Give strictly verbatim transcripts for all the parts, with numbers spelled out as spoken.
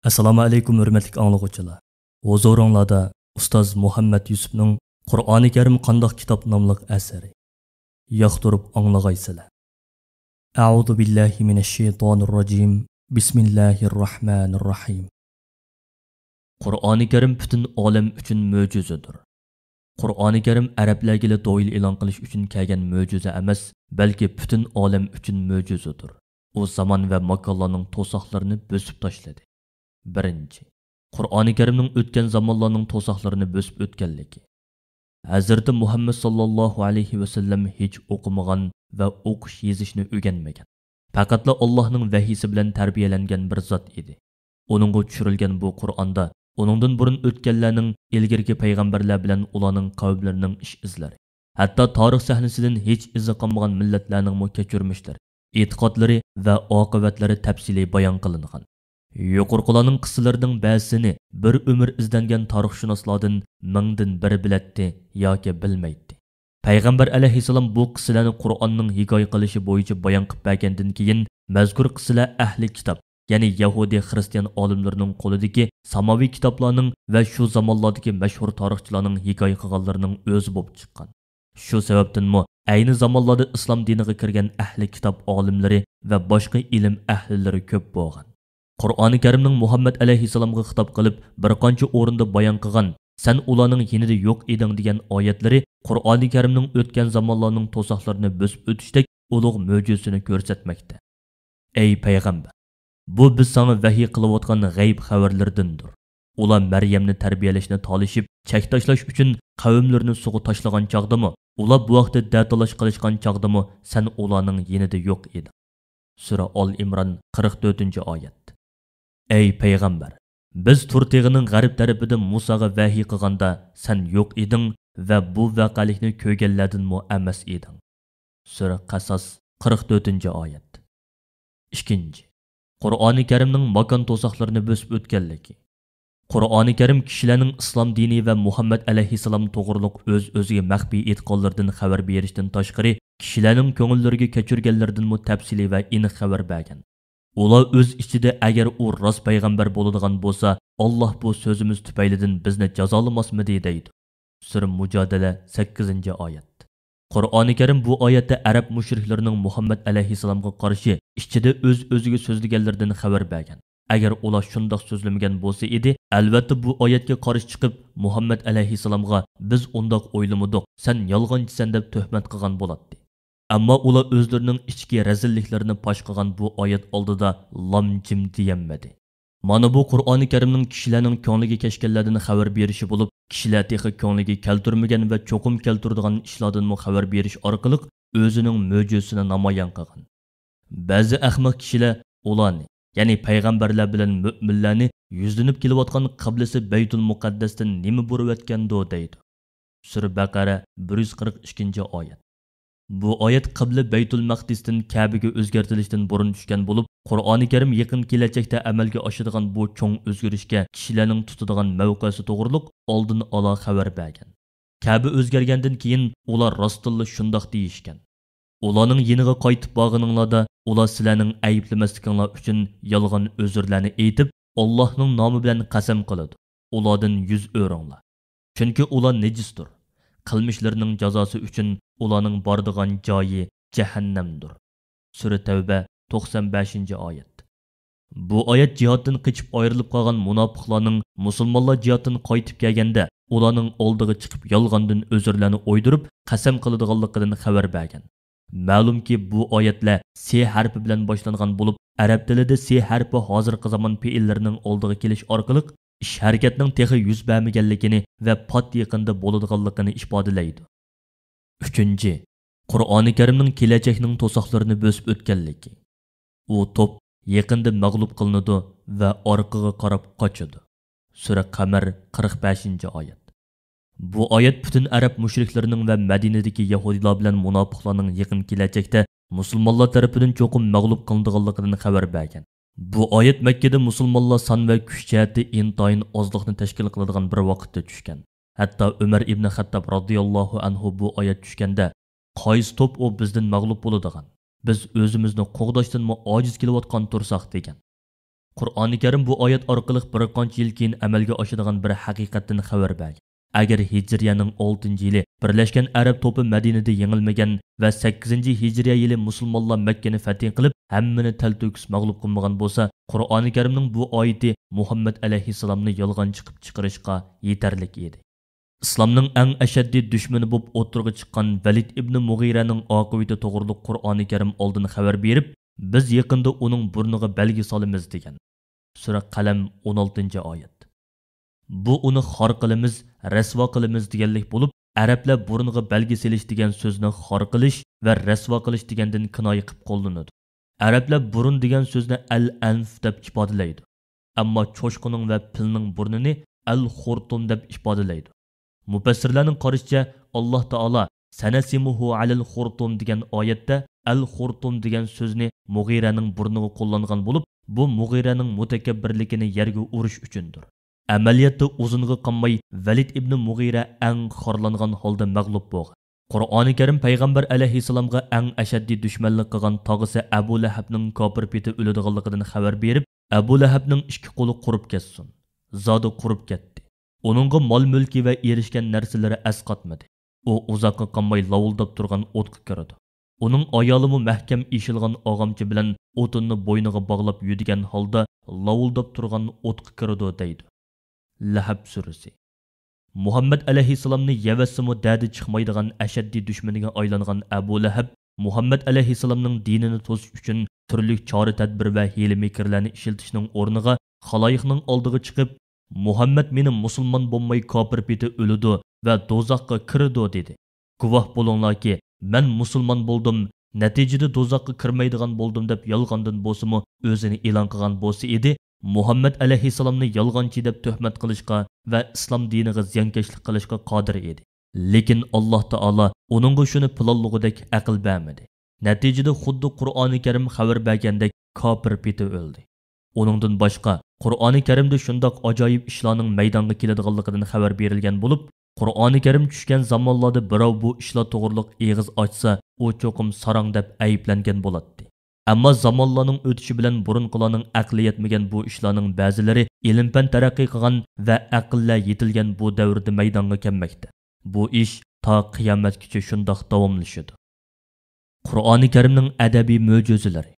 ئەسسالامۇ ئەلەيكۇم، ھۆرمەتلىك ئاڭلىغۇچىلار. ھۇزۇرۇڭلاردا ئۇستاز مۇھەممەد يۈسۈپنىڭ «قۇرئانى كەرىم قانداق كىتاب» ناملىق ئەسىرى. ياقتۇرۇپ ئاڭلىغايسىلەر. أعوذ بالله من الشيطان الرجيم. بسم الله الرحمن الرحيم. قۇرئانى كەرىم پۈتۈن ئالەم ئۈچۈن مۆجىزىدۇر. قۇرئانى كەرىم ئەرەبلەرگىلا دويل ئېلان قىلىش ئۈچۈن كەلگەن مۆجىزە ئەمەس، بەلكى پۈتۈن ئالەم ئۈچۈن مۆجىزىدۇر. ئۇ زامان ۋە ماكانلارنىڭ توساقلىرىنى بۆسۈپ تاشلىدى. بىرىنچى، قۇرئانى كەرىمنىڭ ئۆتكەن زامانلارنىڭ توساقلىرىنى بۆسۈپ ئۆتكەنلىكى. ھەزرىتى مۇھەممەد ساللاللاھۇ ئەلەيھى ۋەسەللەم ھېچ ئوقۇمىغان ۋە ئوقۇش يېزىشنى ئۆگەنمىگەن. پەقەتلا ئاللاھنىڭ ۋەھىيسى بىلەن تەربىيەلەنگەن بىر زات ئىدى. ئۇنىڭغا چۈشۈرۈلگەن بۇ قۇرئاندا ئۇنىڭدىن بۇرۇن ئۆتكەنلەرنىڭ، ئىلگىرىكى پەيغەمبەرلەر بىلەن ئۇلارنىڭ قەۋملىرىنىڭ ئىش ئىزلىرى، ھەتتا تارىخ سەھنىسىدىن ھېچ ئىزى قالمىغان مىللەتلەرنىڭمۇ كەچۈرمىشلىرى، ئېتىقادلىرى ۋە ئاقىۋەتلىرى تەپسىلىي بايان قىلىنغان. يۇقىرىقىلارنىڭ قىسسىلىرىنىڭ بەزىسىنى بىر ئۆمۈر ئىزدەنگەن تارىخشۇناسلاردىن مىڭدىن بىرى بىلەتتى ياكى بىلمەيتتى. پەيغەمبەر ئەلەيھىسسالام بۇ قىسسىلەرنى قۇرئاننىڭ ھېكايە قىلىشى بويىچە بايان قىلىپ بەرگەندىن كېيىن، مەزكۇر قىسسىلەر ئەھلى كىتاب، يەنى يەھۇدىي خىرىستىيان ئالىملىرىنىڭ قولىدىكى ساماۋىي كىتابلارنىڭ ۋە شۇ زامانلاردىكى مەشھۇر تارىخچىلارنىڭ ھېكايە قىلغانلىرىنىڭ ئۆزى بولۇپ چىققان. شۇ سەۋەبتىنمۇ ئەينى زامانلاردا ئىسلام دىنىغا كىرگەن ئەھلى كىتاب ئالىملىرى ۋە باشقا ئىلىم ئەھلىلىرى كۆپ بولغان. قۇرئانى كەرىمنىڭ مۇھەممەد ئەلەيھىسسالامغا خىتاب قىلىپ بىر قانچە ئورۇندا بايان قىلغان «سەن ئۇلارنىڭ يېنىدا يوق ئىدىڭ» دېگەن ئايەتلىرى قۇرئانى كەرىمنىڭ ئۆتكەن زامانلارنىڭ توساقلىرىنى بۆسۈپ ئۆتۈشتەك ئۇلۇغ مۆجىزىسىنى كۆرسەتمەكتە. ئەي پەيغەمبەر، بۇ بىز ساڭا ۋەھىي قىلىۋاتقان غەيىب خەۋەرلىرىدىندۇر. ئۇلار مەريەمنى تەربىيەلەشنى تالىشىپ، چەك تاشلاش ئۈچۈن قەۋملىرىنى سۇغا تاشلىغان چاغدىمۇ، ئۇلار بۇ ھەقتە دەتالاش قىلىشقان چاغدىمۇ سەن ئۇلارنىڭ يېنىدا يوق ئىدىڭ. سۈرە ئال ئىمران، قىرىق تۆتىنچى ئايەت. ئەي پەيغەمبەر، بىز تۇر تېغىنىڭ غەرب تەرىپىدە مۇساغا ۋەھىي قىلغاندا سەن يوق ئىدىڭ ۋە بۇ ۋەقەلىكنى كۆرگەنلەردىنمۇ ئەمەس ئىدىڭ. سۈرە قەساس، قىرىق تۆتىنچى ئايەت. ئىككىنچى، قۇرئانى كەرىمنىڭ ماكان توساقلىرىنى بۆسۈپ ئۆتكەنلىكى. قۇرئانى كەرىم كىشىلەرنىڭ ئىسلام دىنى ۋە مۇھەممەد ئەلەيھىسسالام توغرۇلۇق ئۆز-ئۆزىگە مەخپىي ئېيتقانلىرىدىن خەۋەر بېرىشتىن تاشقىرى، كىشىلەرنىڭ كۆڭۈللىرىگە كەچۈرگەنلىرىدىنمۇ تەپسىلىي ۋە ئېنىق خەۋەر بەرگەن. ئۇلار ئۆز ئىچىدە ئەگەر ئۇ راست پەيغەمبەر بولىدىغان بولسا، ئاللاھ بۇ سۆزىمىز تۈپەيلىدىن بىزنى جازالىماسمىدى دەيدۇ. سۈرە مۇجادىلە، سەككىزىنچى ئايەت. قۇرئانى كەرىم بۇ ئايەتتە ئەرەب مۇشرىكلىرىنىڭ مۇھەممەد ئەلەيھىسسالامغا قارشى ئىچىدە ئۆز-ئۆزىگە سۆزلىگەنلىرىدىن خەۋەر بەرگەن. ئەگەر ئۇلار شۇنداق سۆزلىمىگەن بولسا ئىدى، ئەلۋەتتە بۇ ئايەتكە قارشى چىقىپ، مۇھەممەد ئەلەيھىسسالامغا «بىز ئۇنداق ئويلىمىدۇق، سەن يالغانچىسەن» دەپ تۆھمەت قىلغان بولاتتى. ئەمما ئۇلار ئۆزلىرىنىڭ ئىچكى رەزىللىكلىرىنى پاش قىلغان بۇ ئايەت ئالدىدا لام جىم دېيەلمىدى. مانا بۇ قۇرئانى كەرىمنىڭ كىشىلەرنىڭ كۆڭلىگە كەچكەنلەردىن خەۋەر بېرىشى بولۇپ، كىشىلەر تېخى كۆڭلىگە كەلتۈرمىگەن ۋە چوقۇم كەلتۈرىدىغان ئىشلاردىنمۇ خەۋەر بېرىش ئارقىلىق ئۆزىنىڭ مۆجىزىسىنى نامايان قىلغان. بەزى ئەخمەق كىشىلەر ئۇلارنى، يەنى پەيغەمبەرلەر بىلەن مۆمىنلەرنى يۈزلىنىپ كېلىۋاتقان قىبلىسى بەيتۇل مۇقەددەستىن نېمە بۇرۇۋەتكەندۇ دەيدۇ. سۈرە بەقەرە، بىر يۈز قىرىق ئىككىنچى ئايەت. بۇ ئايەت قىبلە بەيتۇل مەقدىستىن كەبىگە ئۆزگەرتىلىشتىن بۇرۇن چۈشكەن بولۇپ، قۇرئانى كەرىم يېقىن كېلەچەكتە ئەمەلگە ئاشىدىغان بۇ چوڭ ئۆزگىرىشكە كىشىلەرنىڭ تۇتىدىغان مەۋقەسى توغرۇلۇق ئالدىن ئالا خەۋەر بەرگەن. كەبە ئۆزگەرگەندىن كېيىن ئۇلار راستتىنلا شۇنداق دېيىشكەن. ئۇلارنىڭ يېنىغا قايتىپ بارغىنىڭلاردا ئۇلار سىلەرنىڭ ئەيىبلىمەسلىكىڭلار ئۈچۈن يالغان ئۆزۈرلەرنى ئېيتىپ، ئاللاھنىڭ نامى بىلەن قەسەم قىلىدۇ. ئۇلاردىن يۈز ئۆرۈڭلار. چۈنكى ئۇلار نىجىستۇر. قىلمىشلىرىنىڭ جازاسى ئۈچۈن ئۇلارنىڭ بارىدىغان جايى جەھەننەمدۇر. سۈرە تەۋبە، توقسان بەشىنچى ئايەت. بۇ ئايەت جىھادتىن قېچىپ ئايرىلىپ قالغان مۇناپىقلارنىڭ مۇسۇلمانلار جىھادتىن قايتىپ كەلگەندە ئۇلارنىڭ ئالدىغا چىقىپ يالغاندىن ئۆزۈرلەرنى ئويدۇرۇپ قەسەم قىلىدىغانلىقىدىن خەۋەر بەرگەن. مەلۇمكى، بۇ ئايەتلەر سې ھەرپى بىلەن باشلانغان بولۇپ، ئەرەب تىلىدا سې ھەرپى ھازىرقى زامان پېئىللىرىنىڭ ئالدىغا كېلىش ئارقىلىق ئىش-ھەرىكەتنىڭ تېخى يۈز بەرمىگەنلىكىنى ۋە پات يېقىندا بولىدىغانلىقىنى ئىپادىلەيدۇ. ئۈچىنچى، قۇرئانى كەرىمنىڭ كېلەچەكنىڭ توساقلىرىنى بۆسۈپ ئۆتكەنلىكى. ئۇ توپ يېقىندا مەغلۇپ قىلىنىدۇ ۋە ئارقىغا قاراپ قاچىدۇ. سۈرە قەمەر، قىرىق بەشىنچى ئايەت. بۇ ئايەت پۈتۈن ئەرەب مۇشرىكلىرىنىڭ ۋە مەدىنىدىكى يەھۇدىيلار بىلەن مۇناپىقلارنىڭ يېقىن كېلەچەكتە مۇسۇلمانلار تەرىپىدىن چوقۇم مەغلۇپ قىلىنىدىغانلىقىدىن خەۋەر بەرگەن. بۇ ئايەت مەككىدە مۇسۇلمانلار سان ۋە كۈچ جەھەتتە ئىنتايىن ئازلىقنى تەشكىل قىلىدىغان بىر ۋاقىتتا چۈشكەن. ھەتتا ئۆمەر ئىبنى خەتتاب رازىياللاھۇ ئەنھۇ بۇ ئايەت چۈشكەندە، «قايسى توپ ئۇ بىزدىن مەغلۇپ بولىدىغان؟ بىز ئۆزىمىزنى قوغداشتىنمۇ ئاجىز كېلىۋاتقان تۇرساق» دېگەن. قۇرئانى كەرىم بۇ ئايەت ئارقىلىق بىر قانچە يىل كېيىن ئەمەلگە ئاشىدىغان بىر ھەقىقەتتىن خەۋەر بەرگەن. ئەگەر ھىجرىيەنىڭ ئالتىنچى يىلى بىرلەشكەن ئەرەب توپى مەدىنىدە يېڭىلمىگەن ۋە سەككىزىنچى ھىجرىيە يىلى مۇسۇلمانلار مەككىنى فەتھى قىلىپ، ھەممىنى تەلتۆكۈس مەغلۇپ قىلمىغان بولسا، قۇرئانى كەرىمنىڭ بۇ ئايىتى مۇھەممەد ئەلەيھىسسالامنى يالغانچى قىلىپ چىقىرىشقا يېتەرلىك ئىدى. ئىسلامنىڭ ئەڭ ئەشەددىي دۈشمىنى بولۇپ ئوتتۇرىغا چىققان ۋەلىد ئىبنى مۇغىرەنىڭ ئاقىۋىتى توغرۇلۇق قۇرئانى كەرىم ئالدىن خەۋەر بېرىپ، بىز يېقىندا ئۇنىڭ بۇرنىغا بەلگە سالىمىز دېگەن. سۈرە قەلەم، ئون ئالتىنچى ئايەت. بۇ ئۇنى خار قىلىمىز، رەسۋا قىلىمىز دېگەنلىك بولۇپ، ئەرەبلەر بۇرنىغا بەلگە سېلىش دېگەن سۆزنى خار قىلىش ۋە رەسۋا قىلىش دېگەندىن كىنايە قىلىپ قوللىنىدۇ. ئەرەبلەر بۇرۇن دېگەن سۆزنى ئەل ئەنف دەپ ئىپادىلەيدۇ. ئەمما چوشقىنىڭ ۋە پىلنىڭ بۇرنىنى ئەل خۇرتۇم دەپ ئىپادىلەيدۇ. مۇپەسسىرلەرنىڭ قارىشىچە، ئاللاھ تائالا سەنەسىمۇھۇ ئەلەل خۇرتۇم دېگەن ئايەتتە ئەل خۇرتۇم دېگەن سۆزنى مۇغىرەنىڭ بۇرنىغا قوللانغان بولۇپ، بۇ مۇغىرەنىڭ مۇتەكەببىرلىكىنى يەرگە ئۇرۇش ئۈچۈندۇر. ئەمەلىيەتتە ئۇزۇنغا قالماي ۋەلىد ئىبنى مۇغىرە ئەڭ خارلانغان ھالدا مەغلۇپ بولغان. قۇرئانى كەرىم پەيغەمبەر ئەلەيھىسسالامغا ئەڭ ئەشەددىي دۈشمەنلىك قىلغان تاغىسى ئەبۇ لەھەبنىڭ كاپىر پېتى ئۆلىدىغانلىقىدىن خەۋەر بېرىپ، ئەبۇ لەھەبنىڭ ئىككى قولى قۇرۇپ كەتسۇن. زادى قۇرۇپ كەتتى. ئۇنىڭغا مال-مۈلكى ۋە ئېرىشكەن نەرسىلىرى ئەسقاتمىدى. ئۇ ئۇزاققا قالماي لاۋۇلداپ تۇرغان ئوتقا كىرىدۇ. ئۇنىڭ ئايالىمۇ مەھكەم ئېشىلغان ئاغامچا بىلەن ئوتۇننى بوينىغا باغلاپ يۈدىگەن ھالدا لاۋۇلداپ تۇرغان ئوتقا كىرىدۇ دەيدۇ. لەھەب سۈرىسى. مۇھەممەد ئەلەيھىسسالامنى يەۋەتسىمۇ دەردى چىقمايدىغان ئەشەددىي دۈشمىنىگە ئايلانغان ئەبۇ لەھەب مۇھەممەد ئەلەيھىسسالامنىڭ دىنىنى توسۇش ئۈچۈن تۈرلۈك چارە-تەدبىر ۋە ھىيلە-مىكىرلەرنى ئىشلىتىشنىڭ ئورنىغا خالايىقنىڭ ئالدىغا چىقىپ، مۇھەممەد مېنى مۇسۇلمان بولماي كاپىر پېتى ئۆلىدۇ ۋە دوزاخقا كىرىدۇ دېدى. گۇۋاھ بولۇڭلاركى، مەن مۇسۇلمان بولدۇم، نەتىجىدە دوزاخقا كىرمەيدىغان بولدۇم دەپ يالغاندىن بولسىمۇ ئۆزىنى ئېلان قىلغان بولسا ئىدى، مۇھەممەد ئەلەيھىسسالامنى يالغانچى دەپ تۆھمەت قىلىشقا ۋە ئىسلام دىنىغا زىيانكەشلىك قىلىشقا قادىر ئىدى. لېكىن ئاللاھ تائالا ئۇنىڭغا شۇنى پىلانلىغۇدەك ئەقىل بەرمىدى. نەتىجىدە خۇددى قۇرئانى كەرىم خەۋەر بەرگەندەك كاپىر پېتى ئۆلدى. ئۇنىڭدىن باشقا، قۇرئانى كەرىمدە شۇنداق ئاجايىپ ئىشلارنىڭ مەيدانغا كېلىدىغانلىقىدىن خەۋەر بېرىلگەن بولۇپ، قۇرئانى كەرىم چۈشكەن زامانلاردا بىراۋ بۇ ئىشلار توغرۇلۇق ئېغىز ئاچسا، ئۇ چوقۇم ساراڭ دەپ ئەيىبلەنگەن بولاتتى. ئەمما زامانلارنىڭ ئۆتۈشى بىلەن بۇرۇنقىلارنىڭ ئەقلى يەتمىگەن بۇ ئىشلارنىڭ بەزىلىرى ئىلىم-پەن تەرەققىي قىلغان ۋە ئەقىللەر يېتىلگەن بۇ دەۋردە مەيدانغا كەلمەكتە. بۇ ئىش تا قىيامەتكىچە شۇنداق داۋاملىشىدۇ. قۇرئانى كەرىمنىڭ ئەدەبىي مۆجىزىلىرى.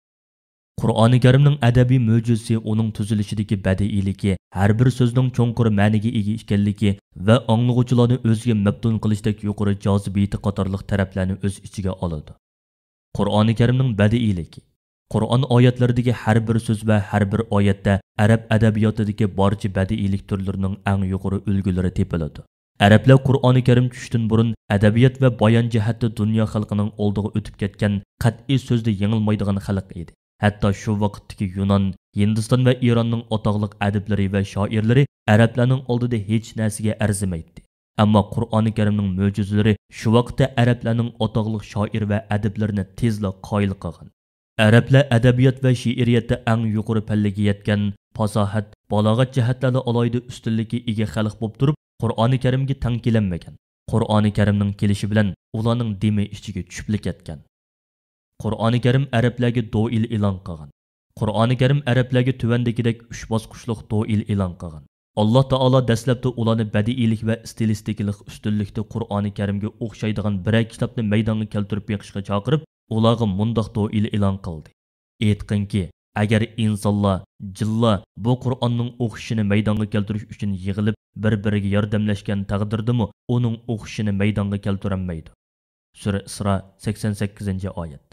قۇرئانى كەرىمنىڭ ئەدەبىي مۆجىزىسى ئۇنىڭ تۈزۈلۈشىدىكى بەدىئىيلىكى، ھەر بىر سۆزنىڭ چوڭقۇر مەنىگە ئىگە ئىكەنلىكى ۋە ئاڭلىغۇچىلارنى ئۆزىگە مەپتۇن قىلىشتەك يۇقىرى جازىبىيىتى قاتارلىق تەرەپلەرنى ئۆز ئىچىگە ئالىدۇ. قۇرئانى كەرىمنىڭ بەدىئىيلىكى. قۇرئان ئايەتلىرىدىكى ھەر بىر سۆز ۋە ھەر بىر ئايەتتە ئەرەب ئەدەبىياتىدىكى بارچە بەدىئىيلىك تۈرلىرىنىڭ ئەڭ يۇقىرى ئۈلگىلىرى تېپىلىدۇ. ئەرەبلەر قۇرئانى كەرىم چۈشتىن بۇرۇن ئەدەبىيات ۋە بايان جەھەتتە دۇنيا خەلقىنىڭ ئالدىغا ئۆتۈپ كەتكەن، قەتئىي سۆزدە يېڭىلمايدىغان خەلق ئىدى. ھەتتا شۇ ۋاقىتتىكى يۇنان، ھىندىستان ۋە ئىراننىڭ ئاتاقلىق ئەدىبلىرى ۋە شائىرلىرى ئەرەبلەرنىڭ ئالدىدا ھېچ نەرسىگە ئەرزىمەيتتى. ئەمما قۇرئانى كەرىمنىڭ مۆجىزىلىرى شۇ ۋاقىتتا ئەرەبلەرنىڭ ئاتاقلىق شائىر ۋە ئەدىبلىرىنى تېزلا قايىل قىلغان. ئەرەبلەر ئەدەبىيات ۋە شېئىرىيەتتە ئەڭ يۇقىرى پەللىگە يەتكەن، پاساھەت، بالاغەت جەھەتلەردە ئالاھىدە ئۈستۈنلۈككە ئىگە خەلق بولۇپ تۇرۇپ، قۇرئانى كەرىمگە تەڭ كېلەلمىگەن. قۇرئانى كەرىمنىڭ كېلىشى بىلەن ئۇلارنىڭ دېمى ئىچىگە چۈشۈپلا كەتكەن. قۇرئانى كەرىم ئەرەبلەرگە دوئىل ئېلان قىلغان. قۇرئانى كەرىم ئەرەبلەرگە تۆۋەندىكىدەك ئۈچ باسقۇچلۇق دوئىل ئېلان قىلغان. ئاللاھ تائالا دەسلەپتە ئۇلارنى بەدىئىيلىك ۋە ئىستىلىستىكىلىق ئۈستۈنلۈكتە قۇرئانى كەرىمگە ئوخشايدىغان بىرەر كىتابنى مەيدانغا كەلتۈرۈپ بېقىشقا چاقىرىپ، ئۇلارغا مۇنداق دوئىل ئېلان قىلدى: ئېيتقىنكى، ئەگەر ئىنسانلار، جىنلار بۇ قۇرئاننىڭ ئوخشىشىنى مەيدانغا كەلتۈرۈش ئۈچۈن يىغىلىپ، بىر-بىرىگە ياردەملەشكەن تەقدىردىمۇ ئۇنىڭ ئوخشىشىنى مەيدانغا كەلتۈرەلمەيدۇ. سۈرە ئىسرا، سەكسەن سەككىزىنچى ئايەت.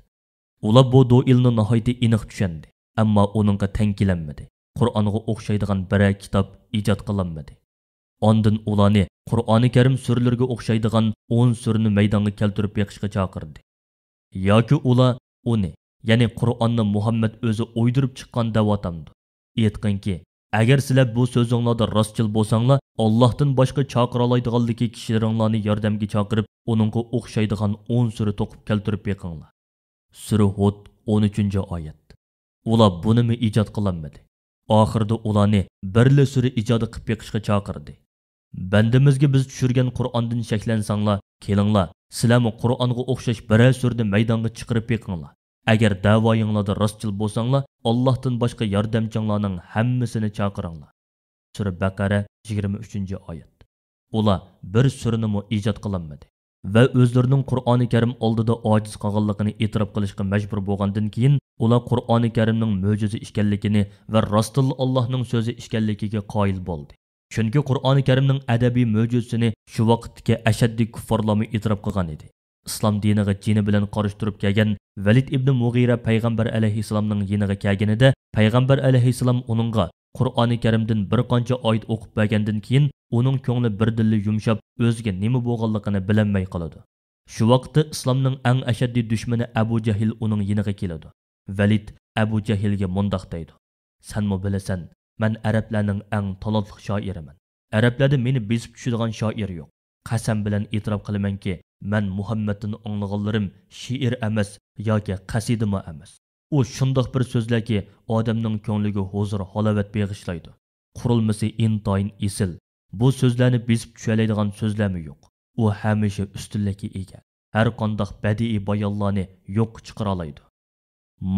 ئۇلار بۇ دوئىلنى ناھايىتى ئېنىق چۈشەندى، ئەمما ئۇنىڭغا تەڭ كېلەلمىدى. قۇرئانغا ئوخشايدىغان بىرەر كىتاب ئىجاد قىلالمىدى. ئاندىن ئۇلارنى قۇرئانى كەرىم سۈرىلىرىگە ئوخشايدىغان ئون سۈرىنى مەيدانغا كەلتۈرۈپ بېقىشقا چاقىردى. ياكى ئۇلار ئۇنى، يەنى قۇرئاننى مۇھەممەد ئۆزى ئويدۇرۇپ چىققان دەۋاتامدۇ؟ ئېيتقىنكى، ئەگەر سىلەر بۇ سۆزۈڭلاردا راستچىل بولساڭلار، ئاللاھتىن باشقا چاقىرالايدىغانلىكى كىشىلىرىڭلارنى ياردەمگە چاقىرىپ، ئۇنىڭغا ئوخشايدىغان ئون سۈرە توقۇپ كەلتۈرۈپ بېقىڭلار. سۈرە ھۇد، ئون ئۈچىنچى ئايەت. ئۇلار بۇنىمۇ ئىجاد قىلالمىدى. ئاخىرىدا ئۇلارنى بىرلا سۈرە ئىجادى قىلىپ بېقىشقا چاقىردى. بەندىمىزگە بىز چۈشۈرگەن قۇرئاندىن شەكلەنسەڭلار، كېلىڭلار، سىلەرمۇ قۇرئانغا ئوخشاش بىرەر سۈرىنى مەيدانغا چىقىرىپ بېقىڭلار. ئەگەر دەۋايىڭلاردا راستچىل بولساڭلار، ئاللاھتىن باشقا ياردەمچىڭلارنىڭ ھەممىسىنى چاقىرىڭلار. سۈرە بەقەرە، يىگىرمە ئۈچىنچى ئايەت. ئۇلار بىر سۈرىنىمۇ ئىجاد قىلالمىدى ۋە ئۆزلىرىنىڭ قۇرئانى كەرىم ئالدىدا ئاجىز قالغانلىقىنى ئېتىراپ قىلىشقا مەجبۇر بولغاندىن كېيىن، ئۇلار قۇرئانى كەرىمنىڭ مۆجىزە ئىكەنلىكىنى ۋە راستتىنلا ئاللاھنىڭ سۆزى ئىكەنلىكىگە قايىل بولدى. چۈنكى قۇرئانى كەرىمنىڭ ئەدەبىي مۆجىزىسىنى شۇ ۋاقىتتىكى ئەشەددىي كۇففارلارمۇ ئېتىراپ قىلغان ئىدى. ئىسلام دىنىغا جېنى بىلەن قارشى تۇرۇپ كەلگەن ۋەلىد ئىبنى مۇغىرە پەيغەمبەر ئەلەيھىسسالامنىڭ يېنىغا كەلگىنىدە، پەيغەمبەر ئەلەيھىسسالام ئۇنىڭغا قۇرئانى كەرىمدىن بىر قانچە ئايەت ئوقۇپ بەرگەندىن كېيىن، ئۇنىڭ كۆڭلى بىردىنلا يۇمشاپ، ئۆزىگە نېمە بولغانلىقىنى بىلەلمەي قالىدۇ. شۇ ۋاقىتتا ئىسلامنىڭ ئەڭ ئەشەددىي دۈشمىنى ئەبۇ جەھىل ئۇنىڭ يېنىغا كېلىدۇ. ۋەلىد ئەبۇ جەھىلگە مۇنداق دەيدۇ: «سەنمۇ بىلىسەن، مەن ئەرەبلەرنىڭ ئەڭ تالانتلىق شائىرىمەن. ئەرەبلەردە مېنى بېسىپ چۈشىدىغان شائىر يوق. قەسەم بىلەن ئېتىراپ قىلىمەنكى، مەن مۇھەممەدتىن ئاڭلىغانلىرىم شېئىر ئەمەس ياكى قەسىدىمۇ ئەمەس. ئۇ شۇنداق بىر سۆزلەركى، ئادەمنىڭ كۆڭلىگە ھۇزۇر-ھالاۋەت بېغىشلايدۇ. قۇرۇلمىسى ئىنتايىن ئېسىل. بۇ سۆزلەرنى بېسىپ چۈشەلەيدىغان سۆزلەرمۇ يوق. ئۇ ھەمىشە ئۈستۈنلۈككە ئىگە. ھەر قانداق بەدىئىي بايانلارنى يوققا چىقىرالايدۇ.»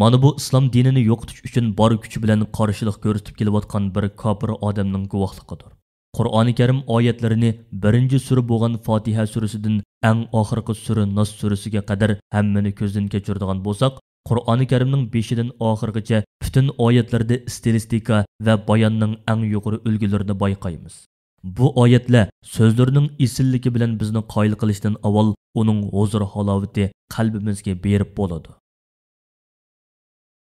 مانا بۇ ئىسلام دىنىنى يوقىتىش ئۈچۈن بار كۈچى بىلەن قارشىلىق كۆرسىتىپ كېلىۋاتقان بىر كاپىر ئادەمنىڭ گۇۋاھلىقىدۇر. قۇرئانى كەرىم ئايەتلىرىنى بىرىنچى سۈرە بولغان فاتىھە سۈرىسىدىن ئەڭ ئاخىرقى سۈرە ناس سۈرىسىگە قەدەر ھەممىنى كۆزدىن كەچۈرىدىغان بولساق، قۇرئانى كەرىمنىڭ بېشىدىن ئاخىرغىچە پۈتۈن ئايەتلەردە ئىستىلىستىكا ۋە باياننىڭ ئەڭ يۇقىرى ئۈلگىلىرىنى بايقايمىز. بۇ ئايەتلەر سۆزلىرىنىڭ ئېسىللىكى بىلەن بىزنى قايىل قىلىشتىن ئاۋۋال، ئۇنىڭ ھۇزۇر-ھالاۋىتى قەلبىمىزگە بېرىپ بولىدۇ.